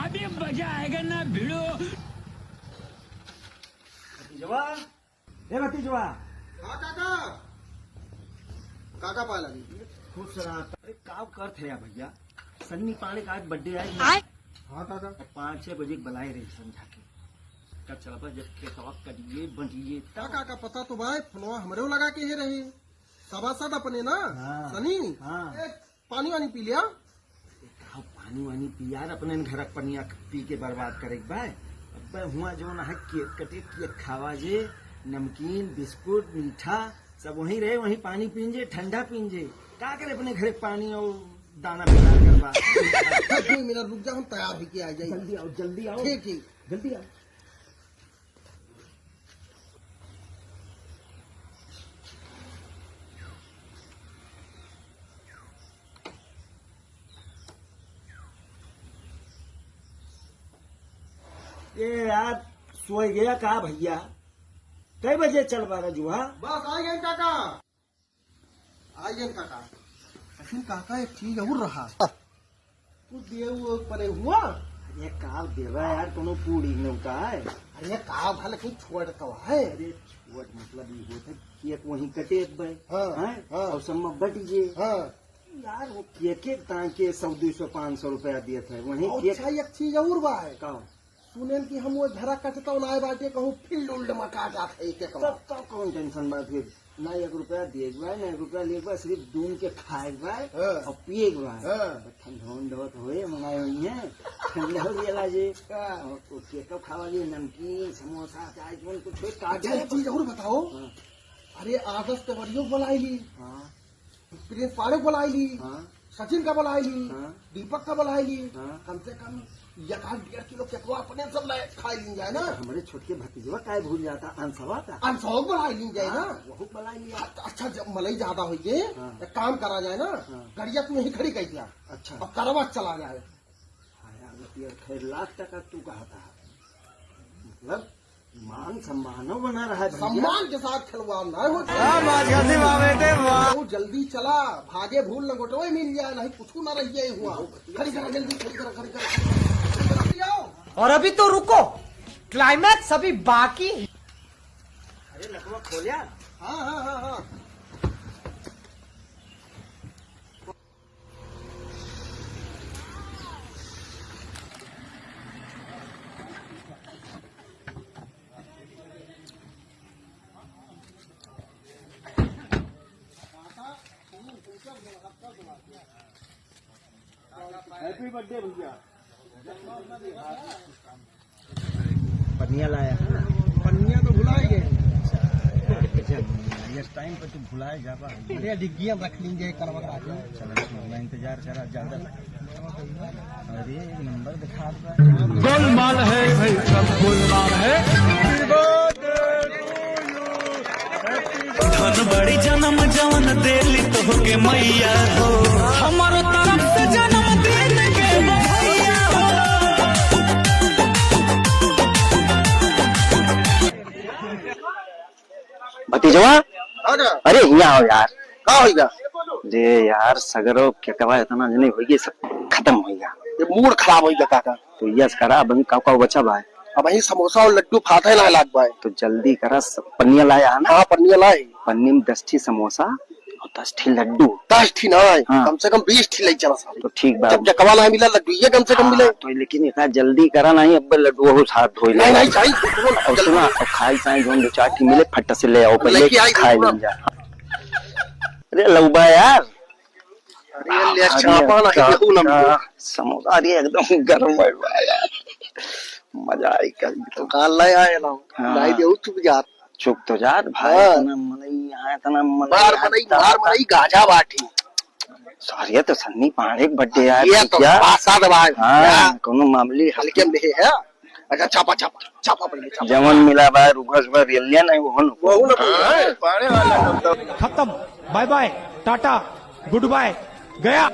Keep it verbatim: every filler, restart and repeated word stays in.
अभी मजा आएगा ना भिड़ो। भतीजवा, ए भतीजवा। हाँ काका। काका पाए लगी। खुश रहा। अरे का करत है भैया, सन्नी पांडे का आज birthday आए। आए? हाँ काका। तो पाँच छह बजे बुलाए रही समझा के। का चलबा जब खेतवा करिए बनिए हाँ तब। काका, पता तो भाई, फोनवा हमरे लगा के ही रही। सभासद अपने ना। हाँ। सनी। हाँ। ए, पानी वानी पी लिया। का पानी वानी पी यार, अपने न घरक पनिया पी के बर्बाद करे के बा। अब हुआ जो ना है, केक कटे, केक खावा जे, नमकीन, बिस्कुट, मीठा, सब वहीं रहे, वहीं पानी पीन जे, ठंडा पीन जे। का करे अपने घरे पानी और दाना बेकार करबा। दो मिनट रुक जा, हम तैयार होके आ जाई। जल्दी आओ, जल्दी आओ। ठीक, ठीक। जल्दी आओ। ए यार, सोए गया का भैया? कई बजे चलबा रजुआ? बस आ गए काका। आइए काका। लेकिन काका, एक चीज और रहा। कुछ दिए हुए परे हुआ? अरे का देवा यार, कोनो पूड़ी नौका है? अरे का भा, लेकिन छोट तो है। अरे छोट मतलब ये होत है, केक वहीं कटे बे। हाँ, हैं? हाँ। और सब में बट जे। हाँ। यार वो केक एक दाम के सौ दो सौ पाँच सौ रुपया दिए थे, वहीं केक। अच्छा, एक चीज और बा है। का? सुनेन कि हम वो धरा कटतौ ना आए बाटे, कहूँ field उल्ड में का जात है एक एक तब, तब कौन tension बा फिर? ना एक रुपया दिए के बा, ना एक रुपया लिए के बा, सिर्फ दून के खाए के बा हाँ। और पिए के बा। हाँ। ठंडा उंडा तो होए, मंगाए हुई है, ठंडा हो गया जे। हाँ। और वो केक खावा लिए, नमकीन, समोसा, चाय, कौन कुछ होए, काट अच्छा, ले। एक चीज और बताओ। हाँ। अरे, आदर्श तिवारियो बुलाई ली। हाँ। प्रिंस पाड़े बुलाई ली, हाँ। सचिन का बुलाई ली, हाँ। दीपक का बुलाई ली, हाँ। कम से कम एक आध डेढ़ किलो केकवा अपने सब ले खाई लीन जाए ना। हमरे छोटके भतीजवा काहे भूल जाता, अंशवा का? अंशवा बुलाई लीन जाए हाँ, ना। वहू बुलाई लिया। अच्छा, जब मलाई ज्यादा होई गे, हाँ। एक काम करा जाए ना, हाँ। गड़िया तू यहीं खड़ी कर दिया। अच्छा। और करवा चला जाए। हाँ यार, मतलब खैर लाख टका तू कहता है। मतलब मान सम्मानो बना रहा है भैया। सम्मान के साथ खिलवाड़ ना हो। क्या बात है, वाह बेटे, वाह। तू जल्दी चला, भागे भूल लंगोटवे मिल जाए, नहीं कुछ ना रह जाए हुआ। खड़ी करा जल्दी, खड़ी करा, खड़ी करा, खड़ी करा, जल्दी आओ। और अभी तो रुको, climax अभी बाकी है। अरे लकवा खोल्या। हाँ, हाँ, हाँ, हाँ। Happy birthday भैया। पनिया लाया है ना? पनिया तो भुला ही गए। अच्छा, यार, गजब। इस time पे तो भुलाए जाबा। अरे, डिग्गी हम रख लेंगे, करवा के रख लेंगे। चलो, ठीक, मैं इंतजार करा, ज्यादा। अरे, नंबर दिखा दो। गोलमाल है भाई, सब गोलमाल है। धन बड़ी जनम जवन देली तोहके मैया हो, हमरो तरफ से जन्मदिन के बधाइया हो। भतीजवा, हाँ का? अरे हियाँ आओ यार। का होइगा? अरे यार, सगरो केकवा इतना जने होइगे, सब खतम होइगा। ये mood खराब होइगा काका। तो यस करा, अबहीं का का बचा बा? अबहीं समोसा और लड्डू फाटे ना लाग बाय। तो जल्दी करा, सब पन्निया लाया है ना? हाँ, पन्निया लाए। पन्नी में दस ठी समोसा और दस ठी लड्डू। दस ठी ना आए, हाँ। कम से कम बीस ठी ले चला सारे। तो ठीक बा। जब केकवा ना मिला, लड्डू ये कम से कम मिले। हाँ, तो लेकिन इतना जल्दी करा नहीं, अब लड्डू वो साथ धोई ले। नहीं, नहीं, चाहिए। और सुना, और खाई चाहे जोन दो चार ठी मिले, फट से ले आओ, पहले लेके आई, खाए पूरा। लेन जा। अरे लौबा यार। अरे, ले अरे, चापा ना, का, केहू ना का मिले। समोसा, अरे, एकदम गरम है बा यार। मजा आई कल तो। काल ले आए ना। हाँ। लाई देऊ चुप जा। चुप तो जा भाई, हाँ। इतना मनई, यहाँ इतना मनई, बार यार, मनई, ता-, बार ता-, मनई, गाजा बाटी। सॉरी, ये तो सन्नी पांडे के birthday यार, ये तो क्या? पाँच सात बार। हाँ, हाँ। कोनो मामूली हल्के में है। अच्छा, चापा, चापा, चापा पहले, चापा। जवन मिला बा, रुखा सुखा रेल लिया नहीं, वो न। वो न। हाँ, पाड़े वाला तो। खत्म, bye bye, टाटा, good bye, गया।